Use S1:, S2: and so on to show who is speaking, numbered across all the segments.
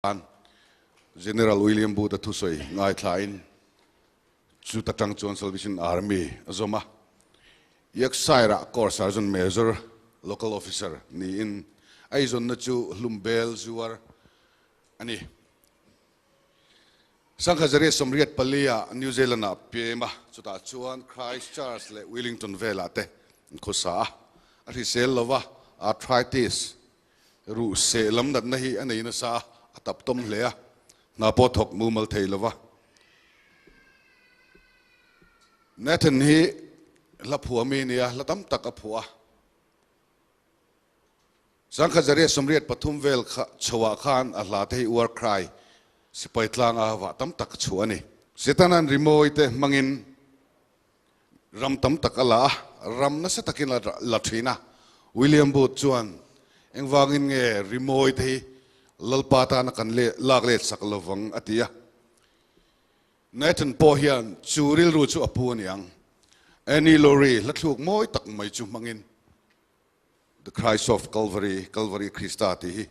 S1: Khan General William Booth-a thusawi ngaithlain chuta tang chuan Salvation Army a zawm a. Yorkshire-ah Corps Sergeant Major, Local Officer, niin a eizawnna chu hlumbel zuar a ni. Sangkhazaria 84-ah New Zealand-ah pem a, chutah chuan Christchurch leh Wellington velah te an khawsa a. A hrisel lova, arthritis, Ruh seh lam natna hi a nei nasa a, a tap tawm hle a, hna pawh thawk mumal thei lo va. Nathan hi hla phuah mi a ni a, hla tam tak a phuah a. 1983 vel kha chhoah khan a hla te hi War Cry, Sipai tlanga vah tam tak chhuah a ni. Setanan rimawi te hmangin Ram tam tak a la a, ram nasa takin a la thin a. William Booth chuan, Engvangin nge rimawi te hi Lalpa tana kan lak let sak lovang? a ti a. Nathan pawh hian chu rilru chu a pu a niang. Annie Laurie hla thluk mawi tak mai chu hmangin The Christ of Calvary, Kalvari Krista tih hi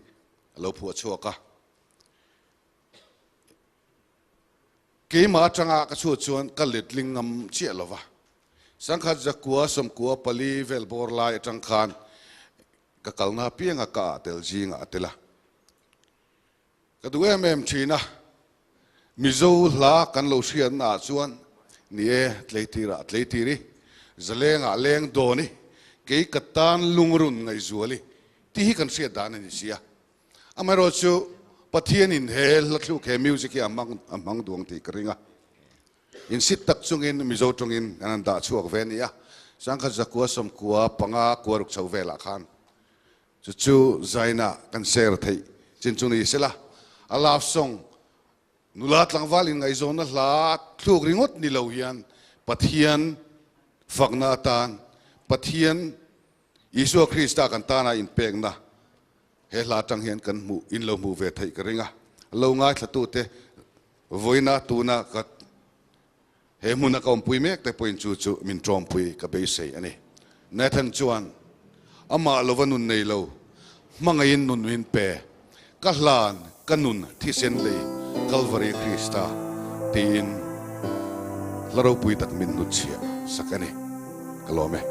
S1: a lo phuah chhuak a. Keimah atanga ka chhuat chuan ka letling ngam chiah lo va. Sangkhat zakua sawmkua pali vel bawr lai atang khan ka kalna apianga ka ah tel zingah a tel a. Ka duh em em thin a, Mizo hla kan lo hriatna ah chuan ni e, tleitirah tleitiri, zalengah leng dawn i, kei ka tan lungrun ngaihzual i tih hi kan hriat dan a ni sia. Amaherawh chu Pathianin he hla thluk he music hi a hmang a hmang duang tih ka ring a. Insit tak chungin Mizo tawngin kan han dah chhuak ve a ni a. Sangkhat zakua sawmkua panga kua ruk chho velah khan chu chu zaina kan share theih chin chu ni sela. A love song nula tlangval inngaihzawnna hla thluk ringawt ni lo hian Pathian fakna atan Pathian Isua Krista kan tana inpekna he hla atang hian kan hmuh in lo hmuh ve theih ka ring a. Lo ngaithlatute vawiina tuna ka he hmuna ka awmpui mek te pawhin chu chu min tawmpui ka beisei a ni. Nathan chuan amah lova nun nei lo hmangaihin nun min pe, ka hlan ka nun thisen lei Kalvari Krista tiin hla ropui tak min hnutchhiah sak a ni. Ka lawm e.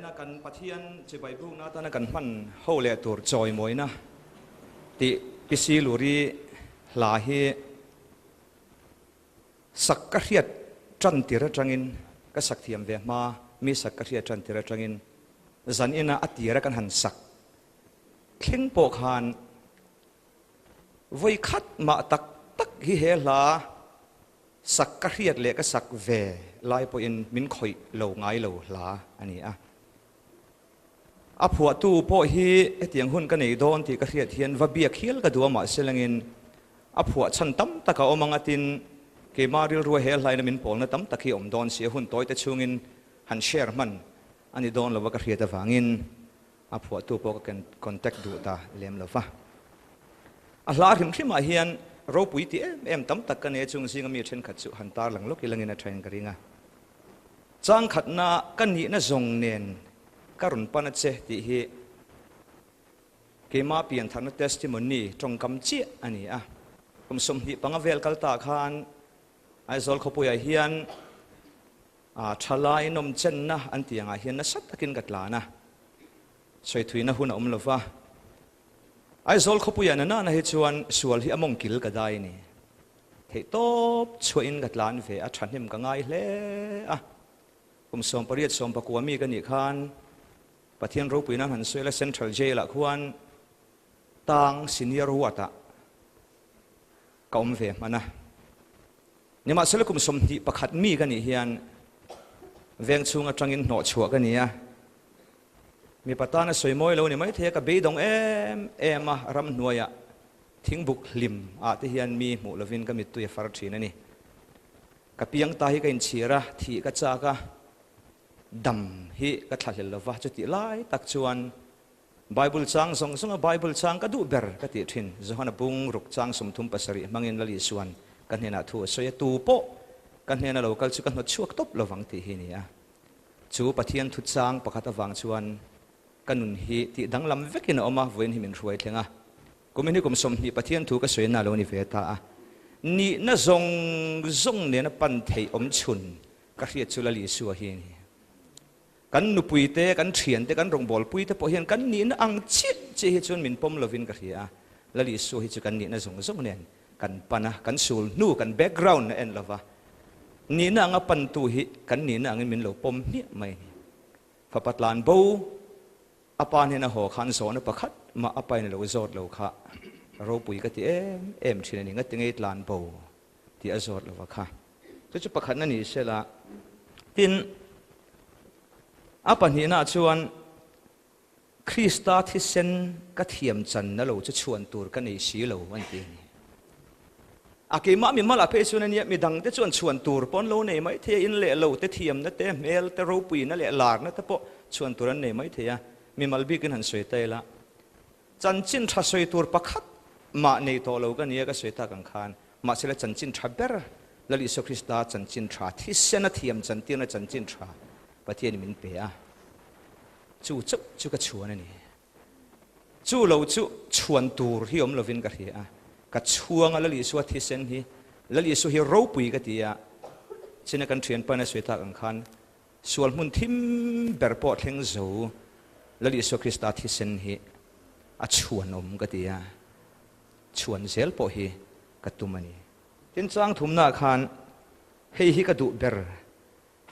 S2: Zaninah kan Pathian chibai bukna atana kan hman ho leh tur chawimawina tih Pisi Luri hla hi sak ka hriat tan tir atangin ka sak thiam ve hma mi sak ka hriat tan tir atangin zanina a tira kan han sak thleng pawh khan vawi khat mah tak tak hi he hla Sak ka hriat leh ka sak ve lai pawhin min khawih lo ngai lo hla a ni a. A phuahtu pawh hi hetiang hun ka nei dawn tih ka hriat hian va biak hial ka duh a mahse langin a phuah chhan tam tak a awm ang a tin keimah rilrua he hlaina min pawlna tam tak hi a awm dawn si a hun tawite chhungin han share hman a ni dawn lova ka hriat avangin A phuahtu pawh ka contact duh ta lem lo va. A hla hrim hrimah hian ropui ti em em tam tak ka nei a, chung zinga mi thenkhat chu han tarlang lawk ilangin a thain ka ring a. Changkhatna ka nihna zawng nen ka rawn pan a che tih hi keimah piantharna testimony tawngkam chiah a ni a. Kum 25 vel kal ta khan Aizawl khawpuiah hian A thalai nawmchenna an tih angah hian nasa takin ka tlan a, sawithuina hun a awm lo va. Aizawl khawpuia na nana hi chuan sual hi a mawng kil ka dai ni. Theihtawp chhuahin ka tlan ve a, thahnem ka ngai hle a. Kum 18 19 mi ka nih khan Pathian ropui nan han sawi la Central Jail ah khuan tang senior ward ah ka awm ve hman a. Nimahsela kum 21 mi ka nih hian veng chhung atangin hnawh chhuah ka ni a, mipa tana sawi mawi lo ni maithei a, ka beidawng em em a, ramhnuaiah thingbuk hlim ah te hian mi hmuh lovin ka mittui a far thin a ni. Ka piang ta hi ka inchhir a, thih ka chak a, dam hi ka thlahlel lova, chutih lai tak chuan Bible chang zawng zawnga Bible chang ka duh ber ka tih thin. Johana bung ruk chang 37 hmangin Lal Isuan ka hnenah thu a sawi a, tu pawh ka hnena lo kal chu ka hnawt chhuak tawp lovang tih hi ni a. Chu Pathian thu chang pakhat avang chuan ka nun hi tih danglam vekin a awm a, vawiin hi min hruai thleng a. Kumin hi kum 20 Pathian thu ka sawi na lo ni ve ta a. Nihna zawng zawng nena pan theih awm chhun ka hriat chu Lal Isua hi a ni. Kan nupui te, kan thian te, kan rawngbawlpui te pawh hian kan nihna ang chiah chiah hi chuan min pawm lovin ka hria a. Lal Isua hi chu kan nihna zawng zawng nen kan pan a, kan sul hnu, kan background a en lova, nihna anga pantu hi kan nihna angin min lo pawm hmiah mai a ni. Fapa tlan bo a pa hnena haw khan zawhna pakhat mah a pain a lo zawt lo kha ropui ka ti em em thin a ni, ngati ngei tlan bo tih a zawt lova kha. Chu chu pakhatna ni sela, tin a pahnihna chuan Krista thisen ka thiam channa lo chu chhuan tur ka nei si lo an ti a ni. A keimah mi mal ah phei chuan ania midang te chuan chhuan tur pawh an lo nei mai thei a, in leh lo te thiamna te, hmel te, ropuina leh larna te pawh chhuan tur an nei mai thei a, mimal bikin han sawi ta ila. Chanchin tha sawi tur pakhat mah nei tawh lo ka nia ka sawi tak ang khan Mahsela chanchin tha ber Lal Isua Krista chanchin tha, thisena thiam chantirna chanchin tha Pathianin min pe a, chu chauh chu ka chhuan a ni. Chu lo chu chhuan tur hi awm lovin ka hria a, ka chhuang a Lal Isua thisen hi, Lal Isua hi ropui ka ti a, china kan thianpa in a sawi tak ang khan sual hmun thim ber pawh thleng zo Lal Isua Krista thisen hi a chhuan awm ka ti a. Chhuan zel pawh hi ka tum a ni. Tin chang thumnaah khan hei hi ka duh ber,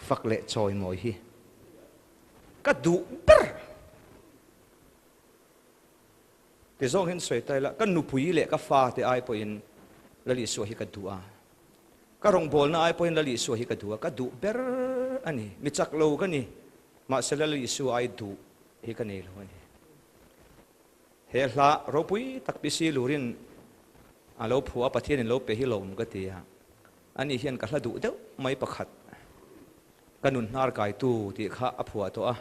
S2: fak leh chawimawi hi ka duh ber ti zawng hian sawi ta ila, ka nupui leh ka fate ai pawhin Lal Isua hi ka duh a, ka rawngbawlna ai pawhin Lal Isua hi ka duh a, ka duh ber a ni. Mi chak lo ka ni, mahse Lal Isua ai duh hi ka nei lo a ni. He hla ropui tak PC Lurin a lo phuah a, Pathianin lo pe hi lawm ka ti a. Ani hian ka hla duh deuh mai pakhat, Ka nun hnar kaitu tih kha a phuah tawh a.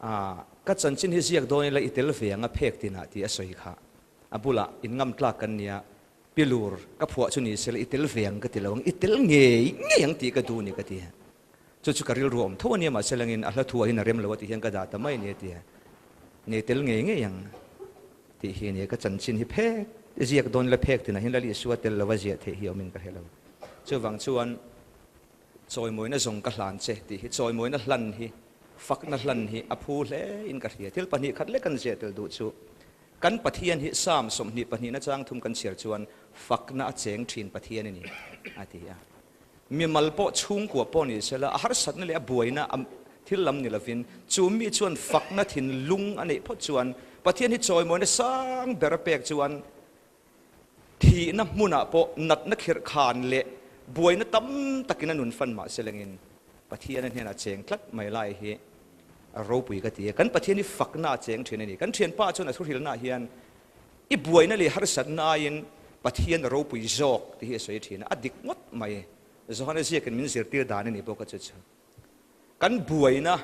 S2: Aa, ka chanchin hi ziak dawn ila i tel ve ang a phek tinah tih a sawi kha. A bulah in ngam tlak kan nia, Pi Lur, ka phuah chu ni sela i tel ve ang ka ti lo ang, i tel ngei ngei ang tih ka duh ni ka ti. Chu chu ka rilru awm tho a nia mahse langin a hla thu ah hian a rem lo a tih hian ka dah ta mai a ni a ti a. Nei tel ngei ngei ang tih hi a nia ka chanchin hi phek ziak dawn ila phek tinah hian Lal Isua tel lova ziah theih hi awmin ka hre lo. Chuvang chuan chawimawina zawng ka hlan che tih hi chawimawina hlan hi. fakna hlan hi a phu hle in ka hria. Thil 2 khat lek kan ziah tel duh chu kan Pathian hi Psalm 22 na chang thum kan chhiar chuan fakna a cheng thin Pathian a ni a ti a. Mimal pawh chhungkua pawh ni sela a harsatna leh a buaina a thil lam ni lovin chu mi chuan fakna thinlung a neih phawt chuan Pathian hi chawimawina sang ber a pek chuan Thihna hmunah pawh natna khirh khan leh buaina tam takin a nun fan mah se lengin Pathian a hnenah cheng tlat mai lai hi a ropui ka ti a. Kan Pathian hi fakna a cheng thin a ni. Kan thianpa chuan a thuhrilnaah hian i buaina leh harsatna aiin Pathian a ropui zawk tih hi a sawi thin a, a dik ngawt mai. Johana ziakin min zirtir dan a ni bawk a chu chu. Kan buaina,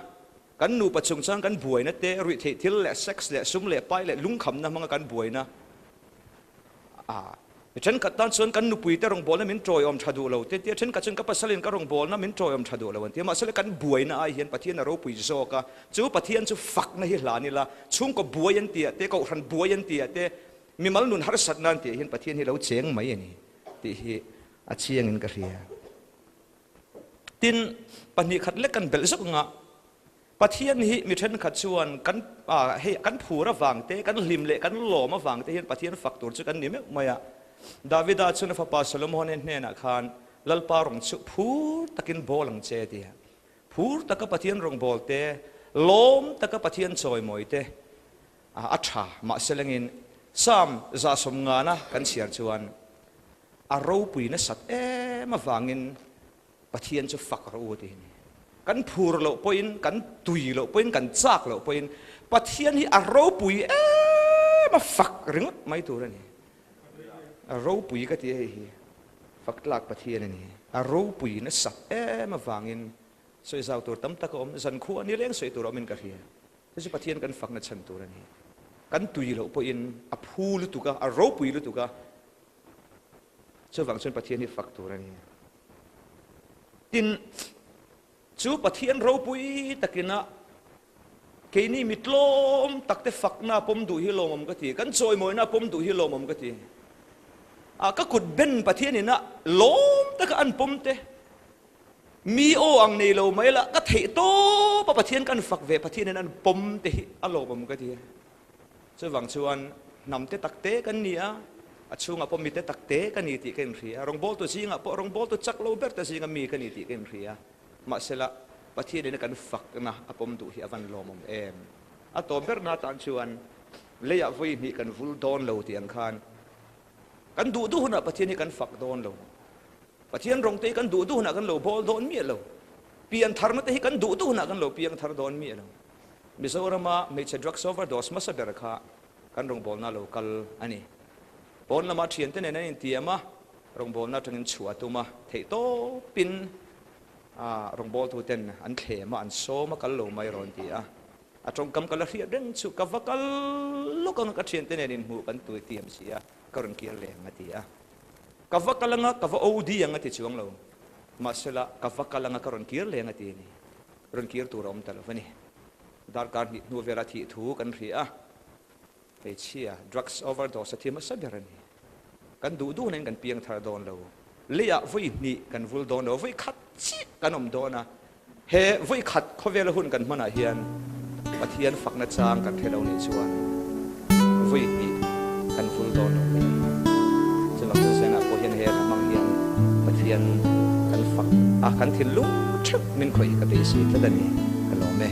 S2: kan nupa chungchang kan buaina te, ruihtheih thil leh sex leh sum leh pai leh lungkhamna hmanga kan buaina a mi thenkhat tan chuan kan nupui te rawngbawlna min tawiawm tha duh lo te tia thenkhat chuan ka pasalin ka rawngbawlna min tawiawm tha duh lo an ti a. Mahse le kan buaina ai hian Pathian a ropui zawk a, chu Pathian chu fakna hi hlan ila, chhungkaw buai an tih ah te, kohhran buai an tih ah te, mimal nun harsatna an tih ah hian Pathian hi lo cheng mai a ni tih hi a chiangin ka hria. Tin, 2 khat lek kan belh zawk anga Pathian hi mi thenkhat chuan kan hei kan phur avang te, kan hlim leh kan lawm avang te hian Pathian fak tur chu kan ni meuh mai a. Davida chuan a fapa Solomon hnenah khan Lalpa rawng chu phur takin bawl ang che a ti a. Phur taka Pathian rawng bawl te, lawm taka Pathian chawimawi te a tha. Mahse lengin Psalm 150 kan chhiar chuan A ropui nasat em avangin Pathian chu fak rawh u tih a ni. Kan phur loh pawhin, kan tui loh pawhin, kan chak loh pawhin Pathian hi a ropui em a fak ringawt mai tur a ni. A ropui ka ti hei hi fak tlak Pathian a ni. A ropui nasat em avangin sawi zau tur tam tak a awm, zankhua ni leng sawi tur a awmin ka hria. Chu chu Pathian kan fakna chhan tur a ni. Kan tui loh pawhin a phu lutuk a, a ropui lutuk a, Chuvang chuan Pathian hi fak tur a ni. Tin, chu Pathian ropui takina keini mi tlawm takte fakna pawm duh hi lawmawm ka ti, kan chawimawina pawm duh hi lawmawm ka ti. A ka kut ben Pathian ina lawm taka an pawm te, mi aw ang nei lo mai la ka theih tawp a Pathian kan fak ve Pathian in an pawm te hi a lawmawm ka ti. Chuvang chuan hnam te tak te kan ni a, a chhungah pawh mi te tak te ka ni tih ka inhria a, rawngbawltu zingah pawh rawngbawltu chak lo ber te zinga mi ka ni tih ka inhria. Mahsela, Pathianin a kan fakna a pawm duh hi a van lawmawm em? A tawp berna atan chuan leiah vawi hnih kan vul dawn lo tih ang khan kan duh duh hunah Pathian hi kan fak dawn lo. Pathian rawng te hi kan duh duh hunah kan lo bawl dawn miah lo. Pian tharna te hi kan duh duh hunah kan lo piang thar dawn miah lo. Mizorama hmeichhe drugs overdose hmasa ber kha kan rawngbawlna lo kal a ni. Pawn lama thiante nen an intiam a, rawngbawlna atangin chhuah a tum a, theihtawpin rawngbawltuten an thlem a, an sawm a, kal lo mai rawn ti a. A tawngkam ka la hriat reng chu ka va kal lawk anga ka thiante nen inhmuh kan tiam si a, ka rawn kir leh ang a ti a. Ka va kal anga ka va OD ang a ti chuang lo, mahsela ka va kal anga ka rawn kir leh ang a ti a ni. Rawn kir tur a awm ta lo a ni. Darkar hnih hnu vela thih thu kan hria a, hmeichhia drugs overdose a thi hmasa ber a ni. Kan duh duhnain kan piang thar dawn lo. Leiah vawi hnih kan vul dawn lo, vawi khat chiah kan awm dawn a. He vawi khat khawvela hun kan hmanah hian Pathian fakna chang kan hre lo nih chuan vawi hnih kan vul dawn lo mai a ni. Chuvang chu Zenah pawh hian he hla hmang hian Pathian kan fak a, kan thinlung theuh min khawih hi ka beisei tlat a ni. Ka lawm e.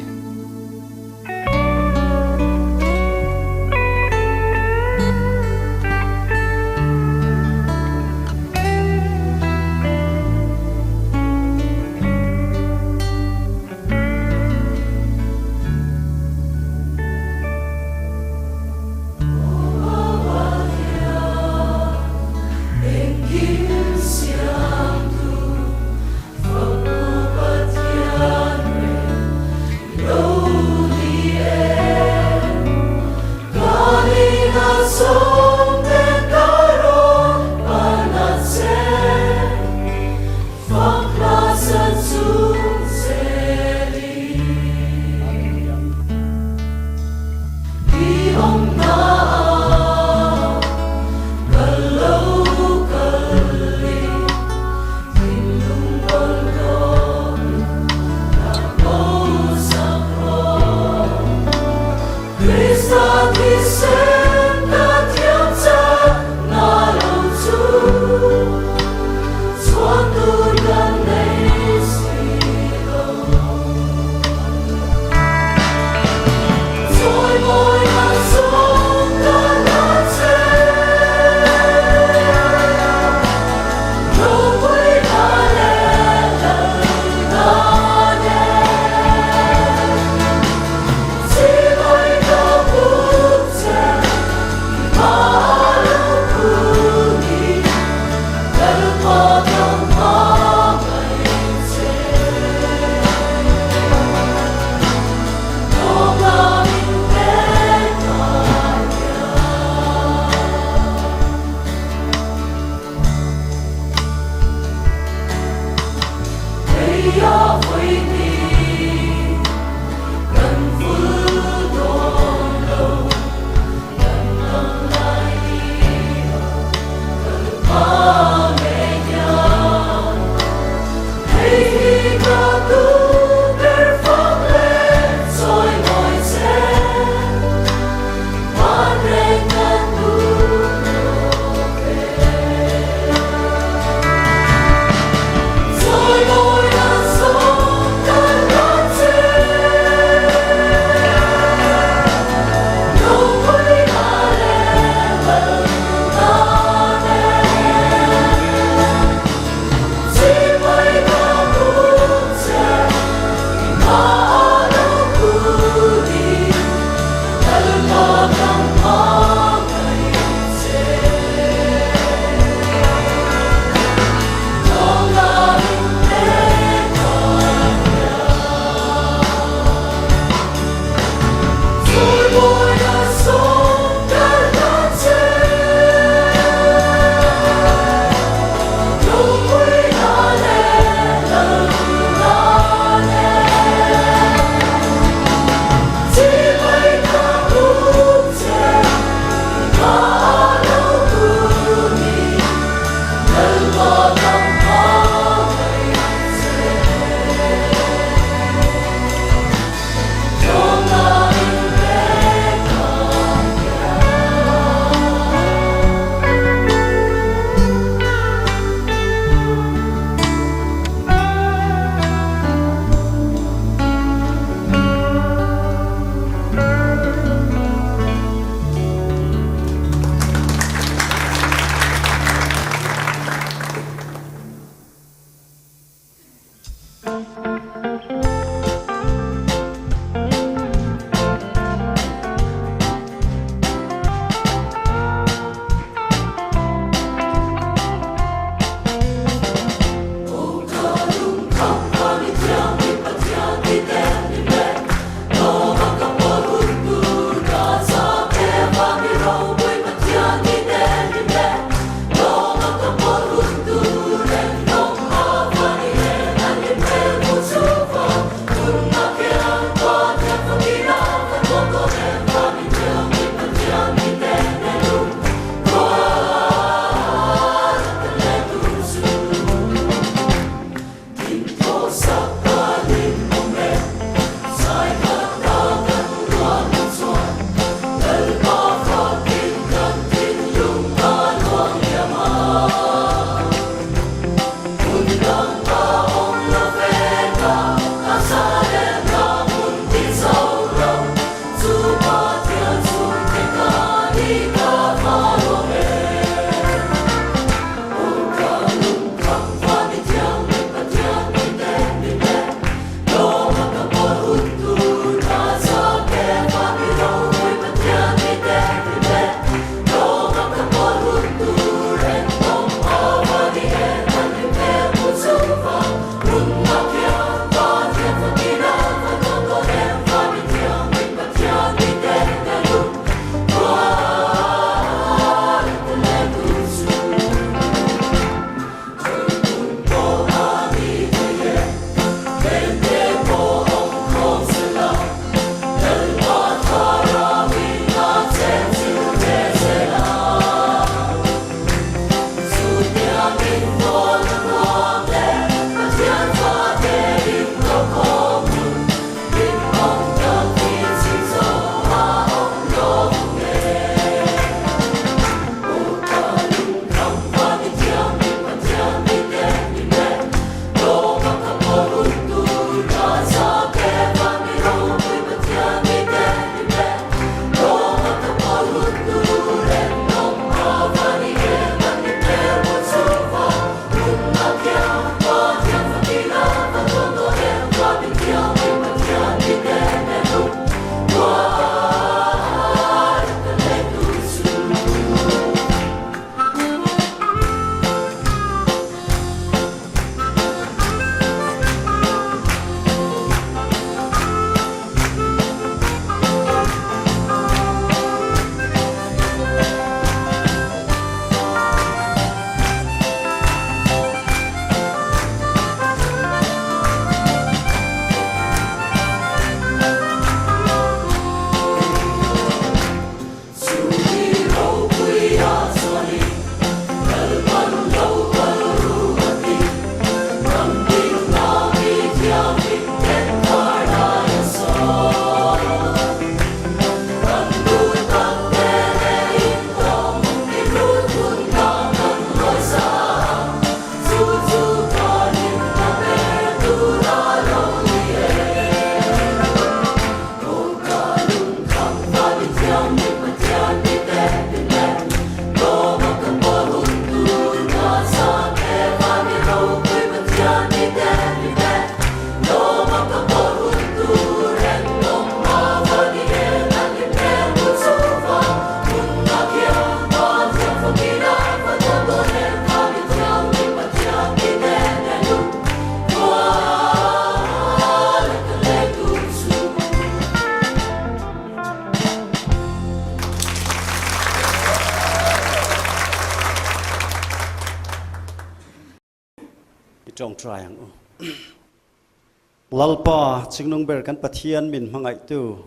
S3: Lalpa, Chingnung ber kan Pathian min hmangaihtu,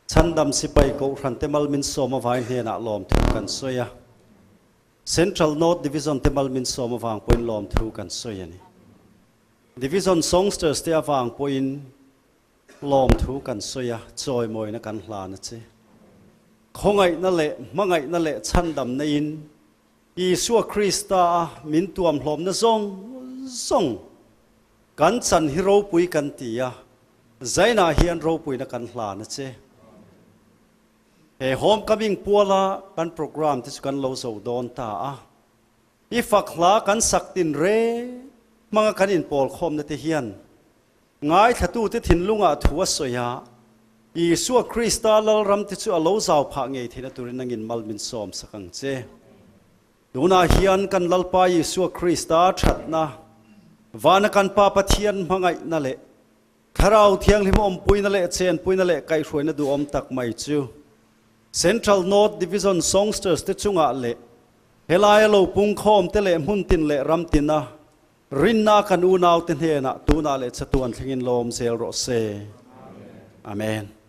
S3: Chhandam Sipai Kohhran te mal min sawm avai hnenah lawmthu kan sawi a. Central North Division te mal min sawm avang pawhin lawmthu kan sawi a ni. Division Songsters te avang pawhin lawmthu kan sawi a, chawimawina kan hlan a che. Khawngaihna leh hmangaihna leh chhandamna in Isua Krista a min tuamhlawmna zawng zawng kan chan hi ropui kan ti a, Zainah hian ropuina kan hlan a che. He Homecoming puala kan programme te chu kan lo zo dawn ta a. I fak hla kan sak tin reng hmanga kan inpawl khawmna te hian ngaithlatute thinlungah thu a sawi a, Isua Krista Lalram te chu a lo zau phah ngei theihna turin nangin mal min sawm sak ang che. Tunah hian kan Lalpa Isua Krista thatna, vana kan Pa Pathian hmangaihna leh Thlarau Thianghlim awmpuina leh chenpuina leh kaihhruaina duhawm tak mai chu Central North Division Songsters te chungah leh helaia lo pungkhawm te leh hmun tin leh ram tina rinna kan unaute hnenah tunah leh chatuan thlengin lawm zel rawh se. Amen.